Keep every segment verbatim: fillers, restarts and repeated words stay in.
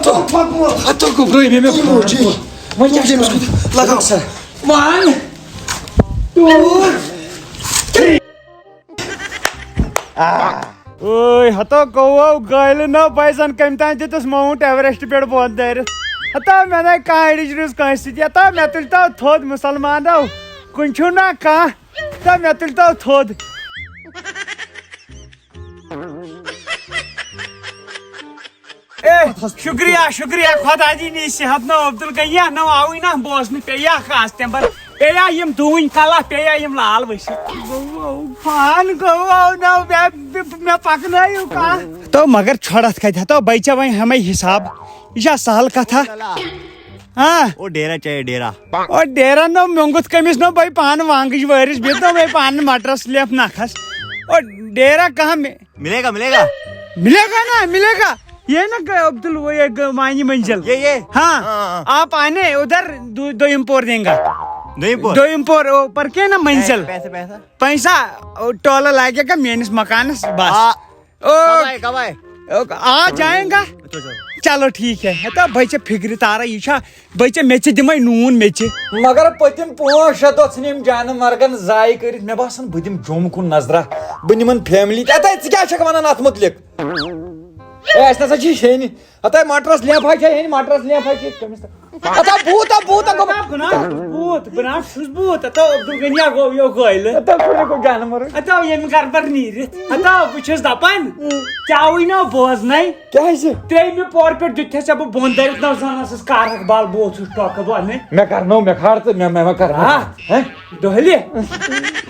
ہتو گوٚبرٲے مےٚ، مےٚ پھاٹھ۔ وۄنۍ کیٛاہ چھِ أمِس کوٗتاہ؟ لگاو سا۔ One, two, three. اوے ہتو گوٚو گٲلہِ نہ بھائی، زن کٔمۍ تام دیُتُس ماؤنٹ ایوریسٹ پٮ۪ٹھ بۄن دٲرِتھ۔ ہتا مےٚ نَے کانٛہہ اڈِج روٗز کٲنٛسہِ سۭتۍ۔ ہتا مےٚ تُلۍ تو تھوٚد مُسلمانو، کُنہِ چھُو نا کانٛہہ؟ ہتا مےٚ تُلۍ تو تھوٚد۔ اے، شُکریہ، شُکریہ، خۄداے دِیِن یہِ صحت نو عبدالغنی، نو آوٕے نہ بوزنہٕ، پیٚیہِ اکھ آز تَمہِ پتہٕ، پیٚیہِ یِم ڈوٗنۍ کلہ، پیٚیہِ یِم لال ؤسِتھ۔ گوٚو پان گوٚو نو مےٚ، مےٚ پکنٲیِو کانٛہہ۔ تو مگر چھۄڑ اتھ کتہِ ہتو بچہ وۄنۍ ہمے حساب، یہِ چھا سہل کتھا؟ ہاں۔ او ڈیرا چاہے ڈیرا۔ او ڈیرا نو میونگت کٔمِس نو بھائی پانہٕ وانگٕج وٲرِس، بیٚیہِ نو بھائی پانہٕ مٹرس لیف نکھس۔ او ڈیرا کہاں مے-، ملے گا، ملے گا۔ ملے گا نا، ملے گا۔ یہ نا کہ عبدال وہ یہ گ-، مانی منزل۔ یہ، یہ۔ ہاں۔ ہاں، ہاں۔ آپ آنے ادھر دو-، دویم پور دیں گا۔ دویم پور؟ دویم پور، اوپر کے نا منزل۔ پیسہ، پیسہ۔ پیسہ، او، ٹولہ لگے گا میٲنِس مکانس بس۔ آ، او، کب آئے، کب آئے؟ او، آ جائیں گا۔ اچھا، اچھا۔ چلو ٹھیک ہے۔ ہتا بھائی ژےٚ فکرِ تارا یہ چھا، بھائی ژےٚ مےٚ ژےٚ دِمے نوٗن مےٚ ژےٚ۔ مگر پٔتِم پانٛژھ شےٚ دۄہ ژھٕنۍ أمۍ جانہٕ مرگن ضایع کٔرِتھ۔ مےٚ باسان بہٕ دِمہٕ جوٚم کُن نظرا، بہٕ نِمن فیملی تہِ۔ اَتہِ، ژٕ کیٛاہ چھَکھ وَنان اَتھ مُتعلِق؟ اے، اَسہِ نَسا چھِ ہیٚنۍ۔ ہَتاے مَٹرَس لیفا چھےٚ ہیٚنۍ، مَٹرَس لیفا چھِ کٔمِس تام۔ ہَتا بھوٗت، ہَتا بھوٗت، ہَتا بھوٗت۔ بہٕ نہ چھُس بھوٗت، ہَتا عبدالغنی ہا گوٚو یو گٲلہٕ۔ ہَتا کُنہِ گوٚو جانوَرَن۔ ہَتا ییٚمہِ گَرٕ پَتہٕ نیٖرِتھ۔ ہَتا بہٕ چھُس دَپان، ژےٚ آوٕے نہ بوزنَے۔ کیٛازِ؟ ترٛیٚیِمہِ پورٕ پٮ۪ٹھ دیُت ژےٚ بہٕ بۄن دٲرِتھ نہ زَن ٲسٕس کارَکھ بال بہٕ اوسُس ٹۄکہٕ بَننہِ۔ مےٚ کَرنو، مےٚ کھار تہٕ مےٚ، مےٚ، مےٚ کَرنو۔ ہا؟ ہہ؟ دۄہلہِ؟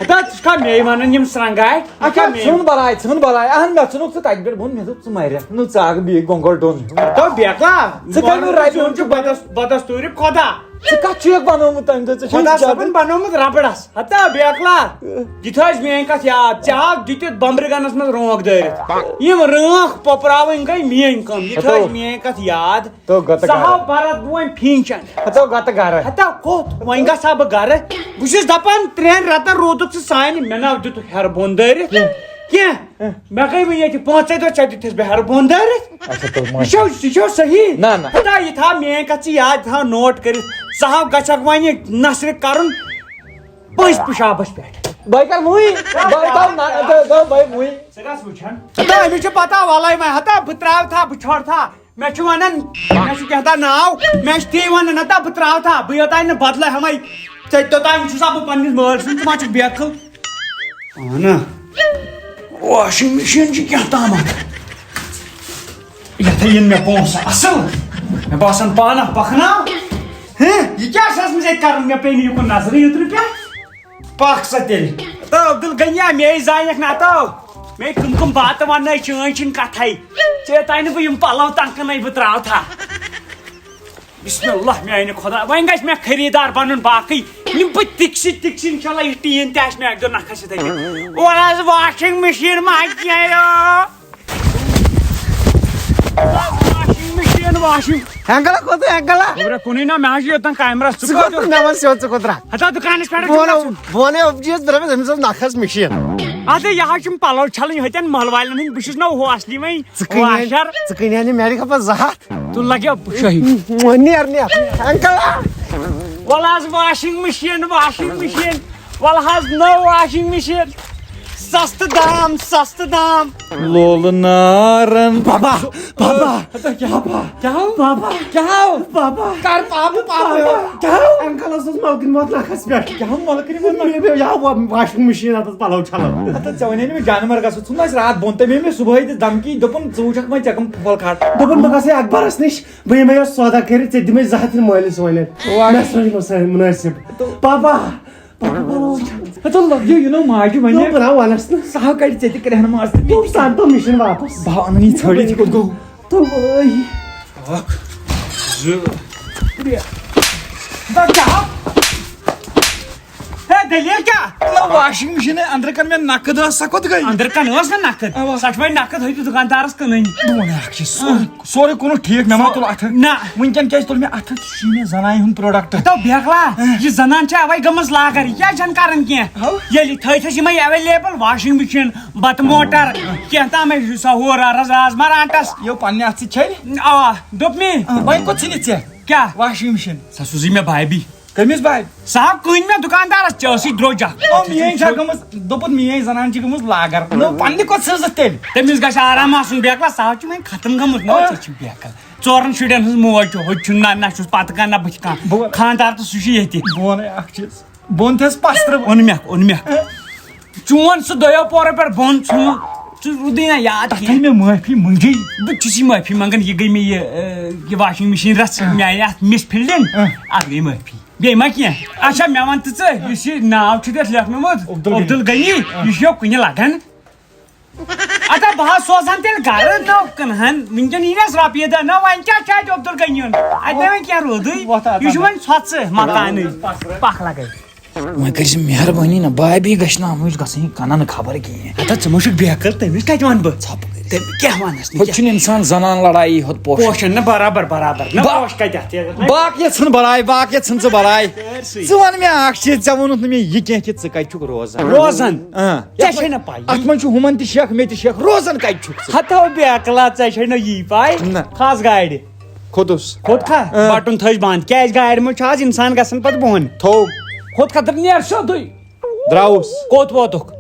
ہتا ژٕ چھُکھا مے وَنان یِم سرٛنٛگاے؟ اچھا، ژھٕن بلاے، ژھٕن بلاے۔ اہن، مےٚ ژھٕنُکھ ژٕ تَتہِ پٮ۪ٹھ بۄن، مےٚ دوٚپ ژٕ مَرٮ۪کھ نہٕ، ژٕ آکھ بیٚیہِ گۄنٛگَل ڈوٚن ہیوٗ۔ تو بیکلا، ژٕ کَمیُک رَبہِ ہیوٚن چھُکھ بَدَس-، بدستوٗرِ خۄدا۔ ژٕ کَتھ چھُکھ بَنومُت تَمہِ دۄہ؟ ژےٚ چھُے خۄدا زیادٕ۔ صٲبَن بَنومُت رَبڑَس۔ ہتا بیکلا، دِتھ ٲسۍ میٛٲنۍ کَتھ یاد، ژےٚ ہاکھ دِتِتھ بَمبرِ گَنَس منٛز رونٛکھ دٲرِتھ۔ یِم رٲنٛکھ پۄپراوٕنۍ گٔے میٛٲنۍ کٲم، دِتھ ہتو۔ ٲسۍ میٛٲنۍ کَتھ یاد۔ تو گتہٕ ژٕ ہاو گرٕ۔ بَرَتھ بوٗنۍ پھِنٛچَن۔ ہتو گتہٕ گرٕ۔ ہتا کوٚت؟ وۄنۍ گژھٕ ہا بہٕ گرٕ۔ بہٕ چھُس دَپان، ترٛٮ۪ن رٮ۪تَن روٗدُکھ ژٕ سانہِ، مےٚ نہ دیُتُکھ ہٮ۪رٕ بۄن دٲرِتھ کینٛہہ۔ کینٛہہ۔ مےٚ گٔے وۄنۍ ییٚتہِ پانٛژَے دۄہ، ژےٚ دیُتتھَس بہٕ ہٮ۪رٕ بۄن دٲرِتھ۔ اچھا، تو یہِ چھو، یہِ چھو صحیح؟ نہ، نہ۔ ہتا یہِ تھاو میٛٲنۍ کَتھ ژٕ یاد، تھاو نوٹ کٔرِتھ۔ ژٕ ہاو گژھکھ وۄنۍ یہِ نثرِ کَرُن پٔزۍ پِشابَس پٮ۪ٹھ۔ بہٕ کَرٕ وٕے۔ بہٕ تھاو نہ، بہٕ، بہٕ، بہٕ وٕے۔ ژٕ گژھ وٕچھَن۔ ہتا أمِس چھِ پَتہ، وَلَے وۄنۍ، ہتا بہٕ ترٛاوٕ تھا، بہٕ چھۄرٕ تھا۔ مےٚ چھُ وَنان، مےٚ چھُ کینٛہہ تام ناو، مےٚ چھُ تی وَنان، نہ تہٕ بہٕ ترٛاوٕ تھا، بہٕ یوٚتانۍ نہٕ بدلہٕ ہٮ۪مَے، ژےٚ توٚتام چھُسا بہٕ پنٛنِس مٲلۍ سُنٛد، ژٕ ما چھُکھ بیقٕل؟ اَہَن۔ واشنگ مِشیٖن چھِ کینٛہہ تامَتھ۔ یَتھ ہے یِن مےٚ پونٛسہٕ اَصٕل، مےٚ باسان پانہٕ پَکناو۔ ہہ، یہِ کیٛاہ چھِ ٲسمٕژ ییٚتہِ کَرُن؟ مےٚ پیٚیہِ نہٕ یُکُن نظرٕے یُترٕ پٮ۪ٹھ۔ پَکھ سا تیٚلہِ۔ تو عبدالغنیا، مے زانکھ نہ تو۔ مے کٕم کٕم باتہٕ وَننَے، چٲنۍ چھِنہٕ کَتھَے۔ ژےٚ تانۍ نہٕ بہٕ یِم پَلَو تنٛگ کٕنَے بہٕ ترٛاوٕ تھا۔ بسم اللہ میٛانہِ خۄدا، وۄنۍ گژھِ مےٚ خریٖدار بَنُن باقٕے۔ یِم بہٕ تِکسہِ تِکسہِ، اِنشاء اللہ یہِ ٹیٖن تہِ آسہِ مےٚ اَکہِ دۄہ نَکھَس سۭتۍ أنِتھ۔ وَلہٕ حظ واشنگ مِشیٖن ما اَتہِ نیرو؟ Washing machine, washing. ہینگلا کوٚت، ہینگلا؟ خبرا کُنُے نہ، مےٚ حظ چھُ یوٚتن کامرس۔ ژٕ کوٚت، مےٚ وَن سیوٚد، ژٕ کوٚت درٛاکھ؟ ہتا دُکانس پٮ۪ٹھ مےٚ وَنو، چھُ گژھُن۔ بہٕ وَنے أمِس اوس نَکھَس مِشیٖن۔ اَدٕ یہِ حظ چھُم پَلو چھَلٕنۍ ہوٚتٮ۪ن مَل والٮ۪ن ہٕنٛدۍ، بہٕ چھُس نہ ہُہ اَصلی وۄنۍ ژٕ کٕنہِ ہا، واشر۔ ژٕ کٕنہِ ہا نہٕ مےٚ ڈِگا پَتہٕ زٕ ہَتھ۔ تُل لَگیو شٲہی۔ نیر، نیر۔ ہینگلا۔ وَلہٕ حظ واشنگ مِشیٖن، واشنگ مِشیٖن۔ وَلہٕ حظ نٔو واشنگ مِشیٖن۔ سَستہٕ دام، سَستہٕ دام۔ لولہٕ نارن۔ بابا، بابا۔ ہتا کیٛاہ؟ بابا۔ کیٛاہ ہو؟ بابا۔ کیٛاہ ہو؟ بابا۔ کر پاپہٕ پاپہٕ؟ بابا۔ کیٛاہ ہو؟ انکلس اوس ملکن ووت نکھس پٮ۪ٹھ۔ کیٛاہ ہو ملکن ووت نکھس؟ مےٚ پیوٚو یا وا-، واشنگ مشیٖن اتس پلو چھلان۔ ہتا ژےٚ ونے نہٕ مےٚ جانور گژھو، ژھُن اسہِ راتھ بۄن۔ تٔمۍ أنۍ مےٚ صبحٲے تہِ دھمکی، دوٚپُن، ژٕ وٕچھکھ وۄنۍ ژےٚ کٕم پھۄل کھار۔ دوٚپُن، بہٕ گژھے اکبرس نِش، بہٕ یِمے یتھ سودا کٔرِتھ، ژےٚ دِمے زٕ ہتھ تہِ مٲلِس وٲلِتھ۔ واہ۔ مےٚ سا چھُ باسان مُنٲسِب۔ تو بابا۔ ہتو لگیو، یہِ نو ماجہِ وَنہِ۔ تو بہٕ راو وَنس نہٕ۔ سُہ ہا کَڑِ ژےٚ تہِ کرٛٮ۪ہن منٛز تہٕ تو مےٚ تہِ۔ سَر تو مِشن واپس۔ بہٕ اَنہٕ یہِ ژھٲنٛڈِتھ، یہِ کوٚت گوٚو؟ تو وٲے۔ اکھ، زٕ، ترٛےٚ۔ بہٕ کیٛاہ؟ ہے، تیٚلہِ کیٛاہ؟ نہ، واشنگ مشین أنٛدرٕ کَنہِ مےٚ نقد ٲس، سۄ کوٚت گٔے؟ أنٛدرٕ کَنہِ ٲس نہ نقد؟ اَوا۔ سۄ چھِ وۄنۍ نقد ہیٚتِو دُکاندارَس کٕنٕنۍ۔ بہٕ وَنہٕ اَکھ چیٖز، سورُے، سورُے کوٚرُکھ ٹھیٖک، مےٚ ما تُل اَتھٕ؟ نہ۔ وٕنکٮ۪ن کیٛازِ تُل مےٚ اَتھٕ؟ یہِ چھُ مےٚ زنانہِ ہُنٛد product۔ تو بیکلا، ہہ؟ یہِ زنان چھےٚ اَوَے گٔمٕژ لاگر، یہِ کیٛازِ چھَنہٕ کَران کینٛہہ؟ ہاو؟ ییٚلہِ تھٲے تھَس یِمَے available، واشنگ مشین، بَتہٕ موٹر، کینٛہہ تامَے سۄ ہُہ را-، رَز-، رازما رانٛٹَس۔ یو پننہِ اَتھٕ سۭتۍ چھٔلۍ؟ اَوا، دوٚپ مےٚ۔ اۭں، وۄنۍ کوٚت ژھٕنِتھ ژےٚ؟ کیٛاہ؟ Washing machine. سۄ سوٗزٕے مےٚ بھابی۔ کٔمِس بھابی؟ سۄ ہا کٕنۍ مےٚ دُکاندارَس، ژےٚ ٲسٕے درٛوٚج اَکھ۔ او، میٛٲنۍ چھا گٔمٕژ، دوٚپُن میٛٲنۍ زنان چھِ گٔمٕژ لاگر۔ نو، پننہِ کوٚت سوٗزَتھ تیٚلہِ؟ تٔمِس گژھِ آرام آسُن، بیکلا، سۄ ہا چھِ وۄنۍ ختم گٔمٕژ۔ نو، آ۔ ژےٚ چھِ بیکل۔ ژورَن شُرٮ۪ن ہٕنٛز موج چھِ، ہُتہِ چھُنہٕ نہ، نہ چھُس پَتہٕ کانٛہہ، نہ بہٕ چھِ کانٛہہ۔ بہٕ خانٛدار تہٕ سُہ چھُ ییٚتہِ۔ بہٕ وَنَے اَکھ چیٖز۔ بۄن تھٲیِس پسترٕ۔ اوٚن مےٚ، اوٚن مےٚ۔ چون سُہ دۄیو پورو پٮ۪ٹھ بۄن ژھُنمُت، ژٕ روٗدُے نہ یاد تَتھ کینٛہہ۔ آے مےٚ معٲفی مٔنٛگِی۔ بہٕ چھُس یہِ معٲفی منٛگان، یہِ گٔے مےٚ یہِ، ٲ، یہِ واشنگ مشین رژھ، مےٚ آیہِ اَتھ misfeeling، اَتھ گٔے معٲفی۔ بیٚیہِ ما کینٛہہ؟ اچھا، مےٚ وَن تہٕ ژٕ، یُس یہِ ناو چھُ تَتھ لیکھنومُت، عبدالغنی۔ عبدالغنی، یہِ چھُ کُنہِ لگان؟ اَدا بہٕ حظ سوزہن تیٚلہِ گرٕ، نہ کٕنہن۔ وٕنکٮ۪ن یی نہ حظ رۄپیہِ دہ، نہ وۄنۍ کیٛاہ چھُ اَتہِ عبدالغنیُن؟ اَتہِ نہ وۄنۍ کینٛہہ روٗدٕے۔ وۄتھ اَتھ یہِ چھُ اَتھ۔ وۄنۍ ژھۄژٕ مکانٕے۔ پکھ لگے۔ وۄنۍ کٔرۍ زِ مہربٲنی نہ، بابی گژھِ نہٕ اَمٕچ گژھٕنۍ کَنَن خبر کِہیٖنۍ۔ ہتا ژٕ ما چھُکھ بیکل، تٔمِس کَتہِ وَنہٕ بہٕ؟ ژھۄپہٕ کٔرِتھ۔ تٔمۍ کیٛاہ وَنَس نہٕ ہُتہِ کیٛاہ؟ چھُنہٕ اِنسان زنان لڑایی ہوت پوشان۔ پوشان نہ برابر، برابر۔ نہ با-، پوش کَتہِ اَتھ؟ یہِ نہ باقٕے ژھٕن بلاے، باقٕے ژھٕن ژٕ بلاے۔ سٲرسٕے۔ ژٕ وَن مےٚ اَکھ چیٖز، ژےٚ ووٚنُتھ نہٕ مےٚ یہِ کینٛہہ کہِ ژٕ کَتہِ چھُکھ روزان۔ روزان؟ اۭں۔ ژےٚ چھے نہ پَے۔ اَتھ منٛز چھُ ہُمَن تہِ شک، مےٚ تہِ شک، روزان کَتہِ چھُکھ ژٕ؟ ہتو بیکلا، ژےٚ چھے نہ یی پَے۔ نہ۔ کھس گاڑِ۔ کھوٚتُس۔ کھوٚت کھا؟ اۭں۔ بٹُن تھٲج بنٛد۔ کیٛازِ گاڑِ منٛز چھُ آز اِنسان گژھان پَتہٕ بۄن۔ تھوٚو۔ کھوٚت کھا؟ دَپ نیر سیوٚدُے۔ درٛاوُس۔ کوٚت ووتُکھ؟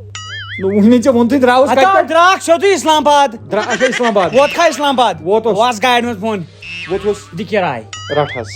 نہ، وۄنۍ ژےٚ ووٚنتھٕے درٛاوُس ہتا کَتہِ پٮ۪ٹھ؟ درٛاکھ سیوٚدُے اسلام آباد۔ درٛا-، اچھا، اسلام آباد۔ ووت کھا اسلام آباد؟ ووتُس۔ وَس گاڑِ منٛز بۄن۔ ووتُس۔ دِ کِراے۔ رَٹ حظ۔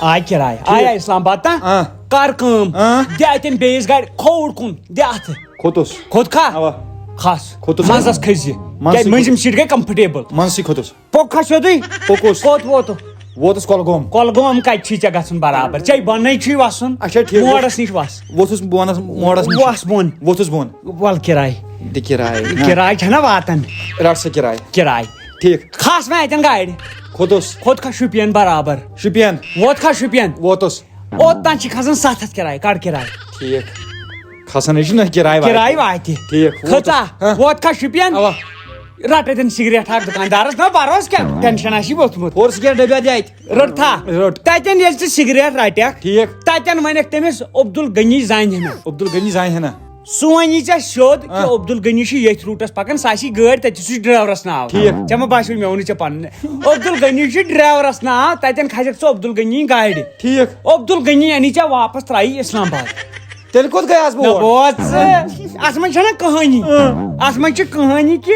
آے کِراے۔ ٹھیٖک۔ آے اسلام آباد تام۔ آ۔ کر کٲم۔ آ۔ دِ اَتٮ۪ن بیٚیِس گاڑِ کھووُر کُن۔ دِ اَتھٕ۔ کھوٚتُس۔ کھوٚت کھا؟ اَوا۔ کھس۔ کھوٚتُس۔ منٛزس کھٔسۍ زِ۔ منٛزسٕے کیٛازِ مٔنٛزِم کھوٚتُس۔ سیٖٹ گٔے comfortable۔ منٛزسٕے کھوٚتُس۔ پوٚک کھا سیوٚدُے؟ پوٚکُس۔ کوٚت ووتُکھ؟ ووتُس کۄلگوم۔ کۄلگوم کَتہِ چھُے ژےٚ گژھُن برابر؟ ژےٚ بۄنَے چھُے وَسُن۔ اچھا، ٹھیٖک۔ موڑَس نِش وَس۔ ووتُس بۄنَس، موڑَس نِش۔ وَس بۄن۔ ووتُس بۄن۔ وَل کِراے۔ دِ کِراے۔ کِراے چھَنا واتان؟ رَٹ سا کِراے۔ کِراے۔ ٹھیٖک۔ کھس وۄنۍ اَتٮ۪ن گاڑِ۔ کھوٚتُس۔ کھوٚت کھا شُپین برابر؟ شُپین۔ ووت کھا شُپین؟ ووتُس۔ اوٚت تام چھِ کھسان ستھ ہتھ کِراے، کڑ کِراے۔ ٹھیٖک۔ کھسان ہے چھُ نہ کِراے واتہِ۔ کِراے واتہِ۔ ٹھیٖک، ووتُس۔ کھٔژا؟ ہاں۔ ووت کھا شُپین؟ اوا۔ رٹ اتٮ۪ن سگریٹ اکھ دُکاندارس، نہ بروس کیٛاہ، ٹینشن آسی ووٚتھمُت۔ ہورٕ سگریٹ ڈبیا دِ اتہِ۔ رٔٹ تھا۔ رٔٹ۔ تتٮ۪ن ییٚلہِ ژٕ سگریٹ رٹکھ، ٹھیٖک۔ تتٮ۪ن ونکھ تٔمِس عبدالغنی زانہِ ہنا۔ عبدالغنی زانہِ ہنا۔ سُہ ونی ژےٚ سیوٚد کہِ آ۔ عبدالغنی چھُ ییٚتھۍ روٗٹس پکان، سُہ آسی گٲڑۍ تٔتی، سُہ چھُ ڈرایورس ناو۔ ٹھیٖک۔ ژےٚ ما باسیو مےٚ ووٚنُے ژےٚ پنُن؟ عبدالغنی چھُ ڈرایورس ناو، تتٮ۪ن کھسکھ ژٕ عبدالغنی گاڑِ۔ ٹھیٖک۔ عبدالغنی انی ژےٚ واپس ترٛایی اسلام آباد۔ تیٚلہِ کوٚت گٔیس بہٕ نہ اور؟ بوز ژٕ، اتھ منٛز چھنہ کہانی۔ اۭں۔ اتھ منٛز چھِ کہانی کہِ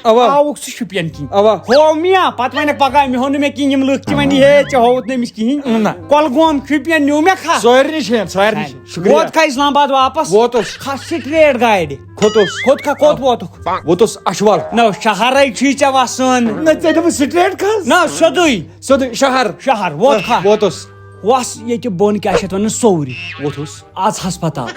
اوا۔ آوُکھ ژٕ شُپین کِنۍ۔ اوا۔ ہوو مےٚ، پتہٕ ونکھ پگاہ مےٚ ہوو نہٕ مےٚ کِہیٖنۍ، یِم لُکھ تہِ ونہِ ہے ژےٚ ہووُتھ نہٕ أمِس کِہیٖنۍ۔ نہ۔ کۄلگوم شُپین نیوٗ مےٚ کھا۔ سارنٕے چھِ، سارنٕے چھِ۔ شُکریہ۔ ووت کھا اسلام آباد واپس؟ ووتُس۔ کھس سٹریٹ گاڑِ۔ کھوٚتُس۔ کھوٚت کھا، کوٚت ووتُکھ؟ ووتُس اچھول۔ نہ، شہرے چھُے ژےٚ وسُن۔ نہ، ژےٚ دوٚپُتھ سٹریٹ کھس۔ نہ، سیوٚدُے۔ سیوٚدُے شہر۔ شہر، ووت کھا؟ ووتُس۔ وس ییٚتہِ بوٚن کیٛاہ چھِ اتھ ونان، سورِ۔ ووتھُس۔ از ہسپتال۔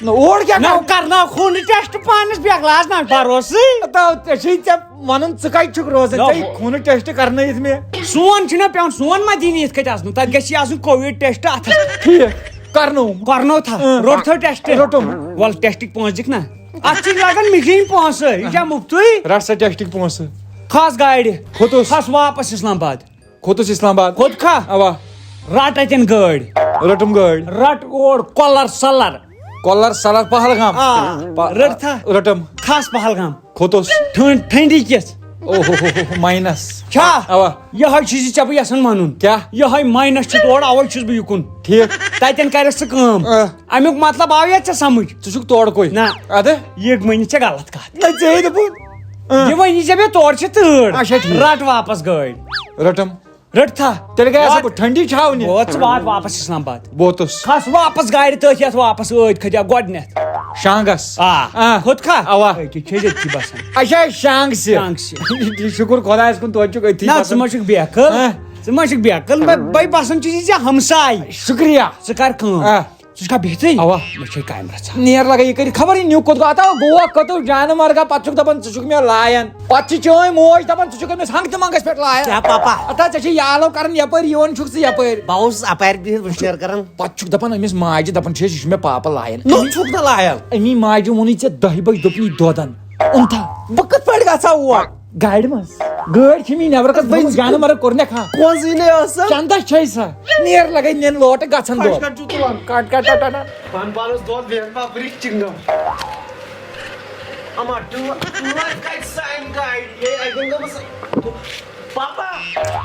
نہ، اور کیٛاہ نہ، کرٕ؟ کرناو خوٗنہٕ ٹیسٹ پانس بیکلاس نہ بروسٕے۔ تو ژےٚ چھُے ژےٚ ونان، ژٕ کتہِ چھُکھ روزان؟ نہ، ژےٚ ہو- خوٗنہٕ ٹیسٹ کرنٲیِتھ مےٚ۔ سون چھُنہ پیوان، سون ما دِنۍ یِتھ کٔنۍ اژنہٕ؟ تتہِ گژھِ آسُن کووِڈ ٹیسٹ اتھس پٮ۪ٹھ۔ ٹھیٖک۔ کرنووُم۔ کرنو تھا، اۭں۔ روٚٹ تھو ٹیسٹ۔ روٚٹُم۔ ول ٹیسٹٕکۍ پونٛسہٕ دِکھ نہ۔ اتھ چھِ لگان مِجِنۍ پونٛسہٕ، یہِ چھا مُفتٕے؟ رٹ سا ٹیسٹٕکۍ پونٛسہٕ۔ کھس گاڑِ۔ کھوٚتُس۔ کھس واپس اسلام آباد۔ کھوٚتُس اسلام آباد۔ کھوٚت کھا؟ اوا۔ رٹ اتٮ۪ن گٲڑۍ۔ رٔٹٕم گٲڑۍ۔ رٹ اور کۄلر سلر۔ کۄلر سلر پہلگام۔ آ، پا-، رٔٹ تھا۔ رٔٹٕم۔ کھس پہلگام۔ کھوٚتُس۔ ٹھنڈ، ٹھنڈی کِژھ۔ او ہو ہو ہو، ماینس۔ چھا؟ اوا۔ یہے چھُ زِ ژےٚ بہٕ یژھان ونُن۔ کیٛاہ؟ یہے ماینس چھُ تورٕ، اوے چھُس بہٕ یُکُن۔ ٹھیٖک۔ تتٮ۪ن کرکھ ژٕ کٲم۔ آ۔ امیُک مطلب آو یا ژےٚ سمجھ؟ ژٕ چھُکھ تورٕ کُے۔ نہ۔ ادٕ؟ یہِ ؤنِتھ ژےٚ غلط کتھ۔ نہ، ژےٚ ہے دوٚپُتھ۔ آ۔ یہِ ؤنی ژےٚ مےٚ تورٕ چھِ تۭر۔ اچھا، ٹھیٖک۔ رٹ واپس گٲڑۍ۔ رٹم۔ رٔٹ تھا۔ تیٚلہِ گٔیاسا وات۔ بہٕ ٹھنڈی چھاونہِ۔ ووت ژٕ وات واپس اسلام آباد۔ ووتُس۔ کھس واپس گاڑِ تٔتھۍ یتھ واپس ٲدۍ کھٔتۍ گۄڈٕنیتھ۔ شانگس۔ آ۔ آ۔ کھوٚت کھا؟ اوا۔ أتی چھِ أتھی بسان۔ اچھا، شانگ سے۔ شانگ سے۔ شکر خدایس کُن، توتہِ چھُکھ أتھی نہ، بسان۔ ژٕ ما چھُکھ بیکھٕ۔ ہاں۔ ژٕ ما چھُکھ بیکھٕ۔ بے، بے بسان چھُ یہِ ژےٚ ہمساے۔ شکریہ۔ ژٕ کر کٲم۔ آ۔ ژٕ چھُکھا بِہتھٕے؟ اوا، مےٚ چھے کامہِ رژھا۔ نیر لگا یہِ کٔرِتھ، خبر یہِ نیوٗ کوٚت گوٚو۔ اتا گوٚوا کتو جانہٕ مرگا، پتہٕ چھُکھ دپان ژٕ چھُکھ مےٚ لایان۔ پتہٕ چھِ چٲنۍ موج دپان ژٕ چھُکھ أمِس ہنٛگتہٕ منٛگس پٮ۪ٹھ لایان۔ کیٛاہ پاپا؟ اتا ژےٚ چھے یالو کران یپٲرۍ، یِوان چھُکھ ژٕ یپٲرۍ۔ بہٕ اوسُس اپارِ بِہِتھ وٕشنیر کران۔ پتہٕ چھُکھ دپان أمِس ماجہِ، دپان چھِ أسۍ، یہِ چھُ مےٚ پاپہٕ لایان۔ نوٚو چھُکھ نہٕ لایان۔ امی ماجہِ ووٚنُے ژےٚ دَہہِ بجہِ، دوٚپُن یہِ دۄدن۔ اوٚنتھا؟ بہٕ کِتھ پٲٹھۍ گژھٕ ہا اور؟ گاڑِ منٛز۔ گٲڑۍ چھِ مےٚ نٮ۪برٕ کَتھ بٔنۍ جانہٕ مَرٕ کوٚر مےٚ کھا۔ پونٛسہٕ یی نہٕ ٲسَم۔ چندس چھے سا۔ نیر لگے نین لوٹہٕ گژھن دۄد۔ کَٹ کَٹ چھُ تُلان۔ Cut cut cut cut. پان پانس دۄد بیٚہن پاپرِک چِنٛگم۔ اما ٹٲر، ٹٲر کَتہِ سانہِ گاڑِ؟ یے اَتہِ گٔمٕژ۔ پاپا۔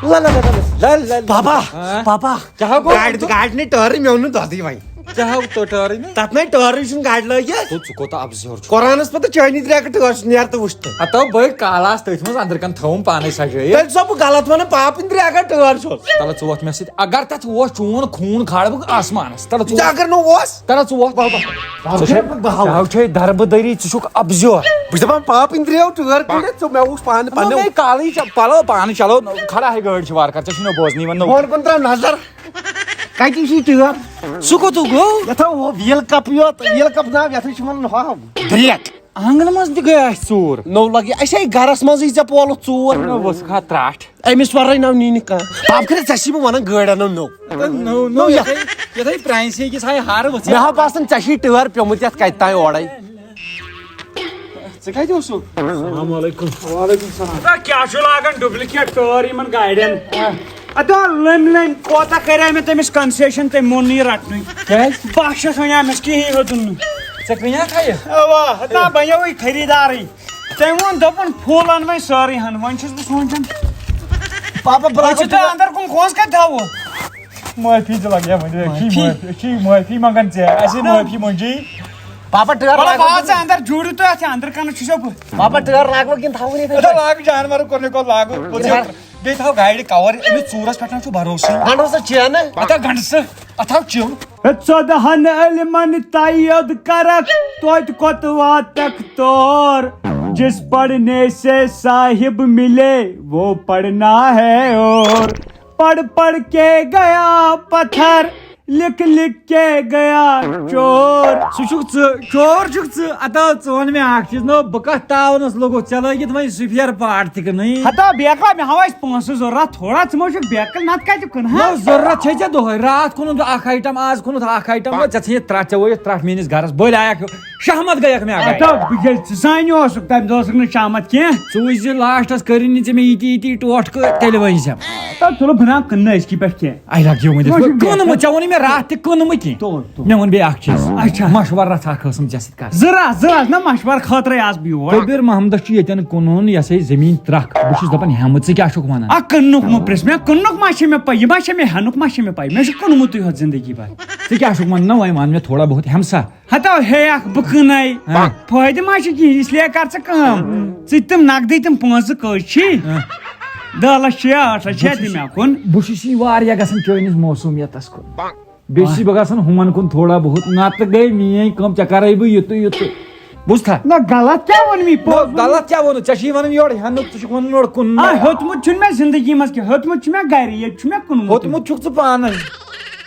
لا لا لا لا لا لا۔ پاپا، ہاں؟ پاپا۔ کیٛاہ گوٚو؟ گاڑِ، گاڑِ نے ٹٲرٕے، مےٚ اوٚن نہٕ دۄدٕے وۄنۍ۔ کیٛاہ ہو تو ٹٲرٕے نہٕ؟ تَتھ نے ٹٲرٕے چھُنہٕ گاڑِ لٲگِتھ۔ تو ژٕ کوٗتاہ ابزیور چھُکھ۔ قرآنَس پَتہٕ چٲنی ترٛےٚ اَکھ ٹٲر چھِ، نیر تہٕ وٕچھ تہٕ۔ ہتو بٔڑۍ کالاس تٔتھۍ منٛز أنٛدرٕ کَنہِ تھٲوٕم پانَے سجٲیِتھ۔ تیٚلہِ چھُسو بہٕ غلط وَنان، پاپٕنۍ ترٛےٚ اَکھ ٹٲر چھُس۔ تَلہٕ ژٕ ووٚتھ مےٚ سۭتۍ، اگر تَتھ اوس چون خوٗن کھالہٕ بہٕ آسمانَس۔ تَلہٕ ژٕ ژٕ ووٚتھ۔ اگر نہٕ اوس۔ تَلہٕ ژٕ ووٚتھ۔ بہٕ ہاوٕ۔ ژٕ چھے، بہٕ ہاوٕ۔ ژٕ ہاو چھے دربٕدٔری، ژٕ چھُکھ ابزیور۔ بہٕ چھُس دَپان، پاپٕنۍ ترٛیو ٹٲر کٔڑِتھ، ژٕ مےٚ وُچھ پانہٕ پَنٕنٮ۪و۔ نہ، مےٚ کالٕے چ-، پَلو پانہٕ چلو، کھڑا ہے گٲڑۍ چھِ وارٕ کار، ژےٚ چھُنہٕ بوزنٕے وۄنۍ نوٚو۔ فون کُن ترٛاو نظر۔ کَتہِ چھُ یہِ ٹٲر؟ سُہ کوٚت گوٚو؟ یَتھ ہا ہُہ ویل کپ یوت، ویل کپ ناو، یَتھ حظ چھِ وَنان ہۄ بریک۔ آنٛگنہٕ منٛز تہِ گٔے اَسہِ ژوٗر۔ نوٚو لَگہِ اَسہِ ہے گَرَس منٛزٕے ژےٚ پولُکھ ژوٗر۔ نہ، ؤژھ کھا ترٛٹھ۔ أمِس وَرٲے نہ نی نہٕ کانٛہہ۔ پاپہٕ کٔرِتھ ژےٚ چھی بہٕ وَنان گٲڑۍ اَنو نٔو۔ نٔو، نٔو، نٔو یَتھ۔ یَتھ ہے، یَتھ ہے پرٛانسے کِس ہاے ہارٕ ؤژھ۔ مےٚ ہا باسان ژےٚ چھی ٹٲر پیوٚمُت یَتھ کَتہِ تام اورَے۔ ژٕ کَتہِ اوسُکھ؟ السلام علیکم۔ وعلیکم السلام۔ تۄہہِ کیٛاہ چھُو لاگان ڈُپلِکیٹ ٹٲر یِمَن گاڑٮ۪ن؟ اَدٕ لٔمۍ لٔمۍ کوتاہ کَرے مےٚ تٔمِس کنسیشن، تٔمۍ مون نہٕ یہِ رَٹنُے۔ کیٛازِ؟ بہٕ چھَس وَنان مےٚ چھِ کِہیٖنۍ ہیوٚتُن نہٕ۔ ژےٚ کٕنیٛاکھا یہِ؟ اَوا، ہتا بَنیووُے خریٖدارٕے۔ تٔمۍ ووٚن، دوٚپُن، پھُل اَن وۄنۍ سٲرٕے ہَن۔ وۄنۍ چھُس بہٕ سونٛچان، پاپا، بہٕ وۄنۍ چھُ لاگہٕ تۄہہِ اَندَر کُن کھوژ کَتہِ تھاوو؟ معٲفی تہِ لَگہِ ہا وۄنۍ، أسۍ چھِ معٲفی۔ معٲفی، أسۍ چھِ معٲفی منٛگان ژےٚ، اَسہِ نہ۔ معٲفی مٔنٛجی۔ پاپا، ٹٲر وَلہٕ لاگو وَلہٕ کِنہٕ؟ ژٕ اَندَر جوٗڑِو تُہۍ اَتھ، اَندَر کَنَس چھُسو بہٕ۔ پاپا، ٹٲر لاگو کِنہٕ تھاوُن یِتھَے اَدٕ پٲٹھۍ؟ لاگ جانوَرَن کوٚر مےٚ کوٚر لاگُن۔ یہِ ہا۔ بیٚیہِ تھاو گاڑِ کَوَر، أمِس ژوٗرَس پٮ۪ٹھ نہ چھُ بھروسٕے۔ گنٛڈٕ اوس ژےٚ چینہٕ؟ اَتھ ہا گنٛڈٕ سُہ، اَتھ ہاو چِو۔ ہے، ژۄدہَن علمَن تَیَد کَرَکھ، توتہِ کۄتہٕ واتَکھ تور۔ جس پڑھنے سے صاحب ملے، وہ پڑھنا ہے اور۔ پڑھ پڑھ کے گیا پتھر، لکھ لکھ کے گیا چور۔ سُہ چھُکھ ژٕ، چور چھُکھ ژٕ۔ اَتہ ژٕ وَن مےٚ اَکھ چیٖز، نو بہٕ کَتھ تاونَس لوٚگُتھ، ژےٚ لٲگِتھ وۄنۍ سُپیر پارٹ تہِ کٕنٕنۍ۔ ہتا بیکا، مےٚ ہاو اَسہِ پونٛسہٕ ضوٚرَتھ تھوڑا، ژٕ ما چھُکھ بیکل، نَتہٕ کَتہِ کٕنہٕ ہا؟ نو ضوٚرَتھ چھے ژےٚ دۄہَے، راتھ کٕنُتھ اَکھ آیٹَم، آز کٕنُتھ اَکھ آیٹَم، ژےٚ ژھٕنِتھ ترٛٹھ، ژےٚ وٲیِتھ ترٛٹھ میٛٲنِس گَرَس، بٔلۍ آیَکھ شہمت گٔیَکھ مےٚ اَکھ اَتھ گَرِ۔ بہٕ ییٚلہِ ژٕ سانہِ اوسُکھ، تَمہِ دۄہ ٲسٕکھ نہٕ شامَتھ کینٛہہ۔ ژٕ وٕچھ زِ لاسٹَس کٔرِنۍ نہٕ ژےٚ مےٚ یِتی یِتی ٹوٹھ کہٕ، تیٚلہِ ؤنۍ زٮ۪م۔ تَتھ تُلہٕ بہٕ نہ کٕننہٕ أزکی پٮ۪ٹھ کینٛہہ۔ اَے لَگ یہِ ؤنِتھ، وۄنۍ چھُ کٕنہٕ بہٕ، بہتر۔ ژےٚ ووٚنُے مےٚ راتھ تہِ کٕنہٕ بہٕ کینٛہہ۔ تُل، تُل۔ مےٚ ووٚن بیٚیہِ اَکھ چیٖز۔ اچھا۔ مَشوَرٕ رَژھا کھٲژٕم ژےٚ سۭتۍ کَرٕنۍ۔ زٕ رَژھ، زٕ رَژھ نہ مَشوَرٕ خٲطرَے آس بہٕ یور۔ کبیر محمدَس چھُ ییٚتٮ۪ن کٕنُن یہِ ہسا یہِ زٔمیٖن ترٛکھ۔ بہٕ چھُس دَپان ہٮ۪مہٕ، ژٕ کیٛاہ چھُکھ وَنان؟ آ، کٕننُک مہٕ پرٛژھ مےٚ، کٕننُک ما چھِ مےٚ پَے، یہِ ما چھِ مےٚ ہٮ۪نُک ما چھِ مےٚ پَے، مےٚ چھُ کٕنمُتٕے یوت زِندگی بھر۔ ژٕ کیٛاہ چھُکھ وَنان؟ نہ وۄنۍ وَن مےٚ تھوڑا بہت ہٮ۪مہٕ سا۔ ہتو ہے اکھ بہٕ کٕنَے۔ ہاں۔ فٲیدٕ ما چھُ کِہیٖنۍ، اس لیے کر ژٕ کٲم۔ ژٕ تِم نقدٕے تِم پونٛسہٕ کٔژ چھی؟ ہاں۔ دَہ لَچھ چھِ یا ٲٹھ لَچھ چھِ یا بہٕ چھُس، تِم مےٚ کُن۔ بہٕ چھُس یی واریاہ گژھان چٲنِس موسوٗمیتَس کُن۔ بیٚیہِ چھُس بہٕ گژھان ہُمَن کُن تھوڑا بہت، نَتہٕ گٔے میٛٲنۍ کٲم، ژےٚ کَرَے بہٕ یُتُے یُتُے۔ بوٗزتھا؟ نہ، غلط کیٛاہ ووٚن مےٚ؟ نہ، پوٚز ووٚن۔ غلط کیٛاہ ووٚنُتھ؟ ژےٚ چھُے وَنان یورٕ ہٮ۪نُک، ژٕ چھُکھ وَنان یورٕ کُننُک۔ آ، ہیوٚتمُت چھُنہٕ مےٚ زِندگی منٛز کینٛہہ، ہیوٚتمُت چھُ مےٚ گَرِ، ییٚتہِ چھُ مےٚ کُنمُت۔ ہیوٚتمُت چھُکھ ژٕ پانَے۔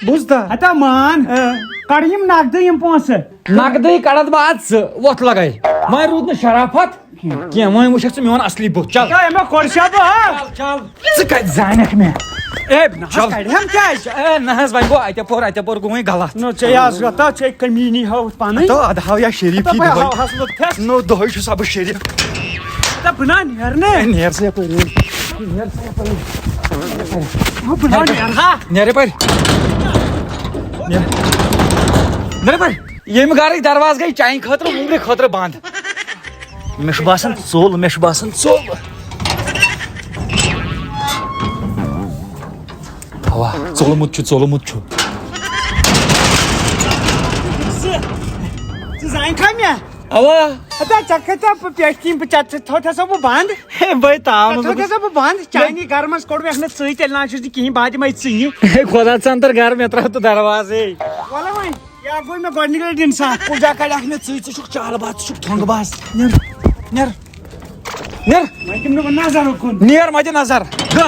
بوٗزتھا؟ ہتا مان، اۭں۔ کَڑٕ یِم نقدٕے یِم پونٛسہٕ۔ نقدٕے کَڑَتھ بہٕ اَتھ ژٕ، وۄتھ لَگَے۔ وۄنۍ روٗد نہٕ شرافت کینٛہہ، وۄنۍ وٕچھَکھ ژٕ میون اَصلی بُتھ۔ چل۔ ہتا، أمۍ ہا کوٚر شا بہٕ، ہا؟ چل۔ ژٕ کَتہِ زانَکھ مےٚ؟ اے، نہ حظ، چل۔ کَڑِہَم کیٛازِ؟ اے، نہ حظ، وۄنۍ گوٚو اَتہِ اَپور، اَتہِ اَپور گوٚو وۄنۍ غلط۔ نہ، ژےٚ یہِ حظ، ہتا، ژےٚ کٔمیٖنی ہٲوٕتھ پَنٕنۍ۔ تو اَدٕ ہاو یا شریٖف ہتا، یی بہٕ دۄہَے۔ ہاوہَس نہٕ تھٮ۪س۔ نو دۄہَے چھُس بہٕ شریٖف۔ ہتا، بہٕ نا نیرٕ نہٕ۔ اے، نیر سا یَپٲرۍ، نیر سا یَپٲرۍ۔ ہا، بہٕ نا نیرٕ ہا۔ نیر یَپٲرۍ۔ نیر۔ نیر یَپٲرۍ۔ ییٚمہِ گَرٕکۍ دروازٕ گٔے چانہِ خٲطرٕ، وُمرِ خٲطرٕ بنٛد۔ مےٚ چھُ باسان ژوٚل، مےٚ چھُ باسان ژوٚل۔ اوا، ژوٚلمُت چھُ، ژوٚلمُت چھُ۔ ژٕ، ژٕ زانکھا مےٚ؟ اوا۔ ہتا، ژےٚ کھٔتۍ پٮ۪ٹھۍ کِنۍ بہٕ ژےٚ، ژےٚ تھوٚو تھَسا بہٕ بنٛد۔ ہے، بٔے تاونہٕ ژےٚ تھوٚو بہٕ۔ تھَسا بہٕ بنٛد۔ چانی گرمس کوٚڑ مےٚ نہٕ ژٕے، تیٚلہِ نہ چھُس نہٕ کِہیٖنۍ، بہٕ دِمَے ژٕے۔ ہے، خۄدا ژٕ اَنتر گرٕ، مےٚ ترٛاو تہٕ دروازے۔ وَلہٕ وۄنۍ۔ یا گوٚو مےٚ گۄڈٕنِکۍ لَٹہِ اِنسان۔ کُجا کَڑیٛاکھ مےٚ ژٕے، ژٕ چھُکھ چالہٕ باز، ژٕ چھُکھ تھۄنٛگہٕ باز۔ نیر، نیر، نیر۔ وۄنۍ دِمہٕ نہٕ بہٕ نظر اُکُن۔ نیر، مَہ دِ نظر۔ گہ۔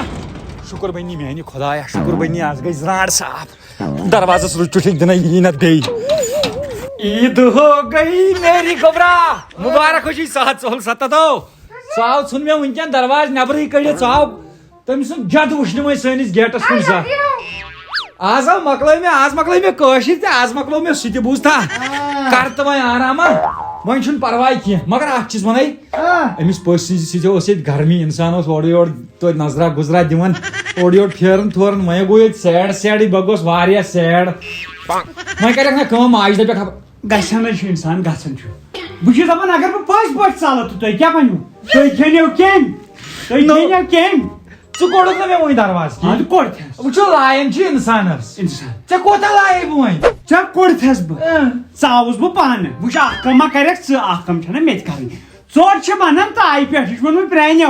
شُکُر بَنی میٛانہِ خۄدایا، شُکُر بَنی، آز گٔے زرٛانٛٹھ صاف۔ دروازَس رُکہِ ٹُٹھِکھ دِنَے یی نَتہٕ بیٚیہِ۔ عید ہو گئی میری گوبرا۔ مُبارک ہو جی، سُہ حظ ژوٚل ستَتھ ہو۔ سُہ آو، ژھُن مےٚ وٕنکٮ۪ن دروازٕ نٮ۪برٕے کٔڑِتھ، سُہ آو۔ تٔمۍ سُنٛد جد وٕچھ نہٕ وۄنۍ سٲنِس گیٹَس کُن زانٛہہ۔ آز آو مۄکلٲے مےٚ، آز مۄکلٲے مےٚ کٲشِر تہِ، آز مۄکلوو مےٚ سُہ تہِ، بوٗزتھا؟ آ۔ کر تہٕ وۄنۍ آراما، وۄنۍ چھُنہٕ پرواے کینٛہہ۔ مگر اَکھ چیٖز وَنَے، آ۔ أمِس پٔژھۍ سٕنٛزِ سۭتۍ اوس ییٚتہِ گرمی، اِنسان اوس اورٕ یورٕ توتہِ نظرا گُزرا دِوان، اورٕ یورٕ پھیران تھوران، وۄنۍ گوٚو ییٚتہِ سیڈ سیڈٕے، بہٕ گوٚوس واریاہ سیڈ۔ وۄنۍ کَرٮ۪کھ نہ کٲم، ماجہِ دَپٮ۪کھ، ہَپ-، گژھِ نہ چھُ اِنسان، گژھان چھُ۔ بہٕ چھُس دَپان، اگر بہٕ پٔزۍ پٲٹھۍ ژَلہٕ تہٕ تُہۍ کیٛاہ وَنِو؟ تُہۍ کھیٚنِو کیٚمۍ؟ تُہۍ نو۔ کھیٚنِو کیٚمۍ؟ ژٕ کوٚڑُکھ نہ مےٚ وۄنۍ دروازٕ کِنۍ؟ اَدٕ کوٚڑ تھَس۔ وٕچھو، لایان چھِ اِنسانَس۔ اِنسان۔ ژےٚ کوتاہ لایے بہٕ وۄنۍ؟ ژےٚ کوٚڑ تھَس بہٕ۔ اۭں۔ ژاوُس بہٕ پانہٕ۔ وٕچھ، اَکھ کٲم ما کَرٮ۪کھ ژٕ، اَکھ کٲم چھَنہ مےٚ تہِ کَرٕنۍ۔ ژوٚٹ چھِ بَنان تایہِ پٮ۪ٹھ، یہِ چھُ ووٚنمُت پرٛانیو۔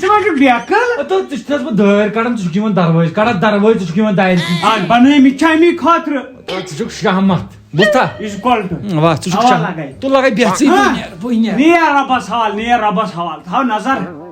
ژٕ ما چھُکھ بیقٕل؟ ہتو، ژٕ چھُکھ تھَس بہٕ دٲرۍ کَڑان، ژٕ چھُکھ یِوان دروازٕ، کَڑان دروازٕ، ژٕ چھُکھ یِوان دارِ کِنۍ۔ اَتھ بَنٲومٕتۍ چھِ اَمی خٲطرٕ۔ ہتو، ژٕ چھُکھ شہمت۔ بوٗزتھا؟ یہِ چھُ کۄلٹہٕ۔ واہ، ژٕ چھُکھ ہوا شہمت۔ لَگَے۔ تُل لَگَے بیٚہہ ژٕے، ہاں۔ بہٕ نیرٕ، بہٕ نیرٕ۔ نیر رۄبَس حوال، نیر رۄبَس حوال، تھاو نظر۔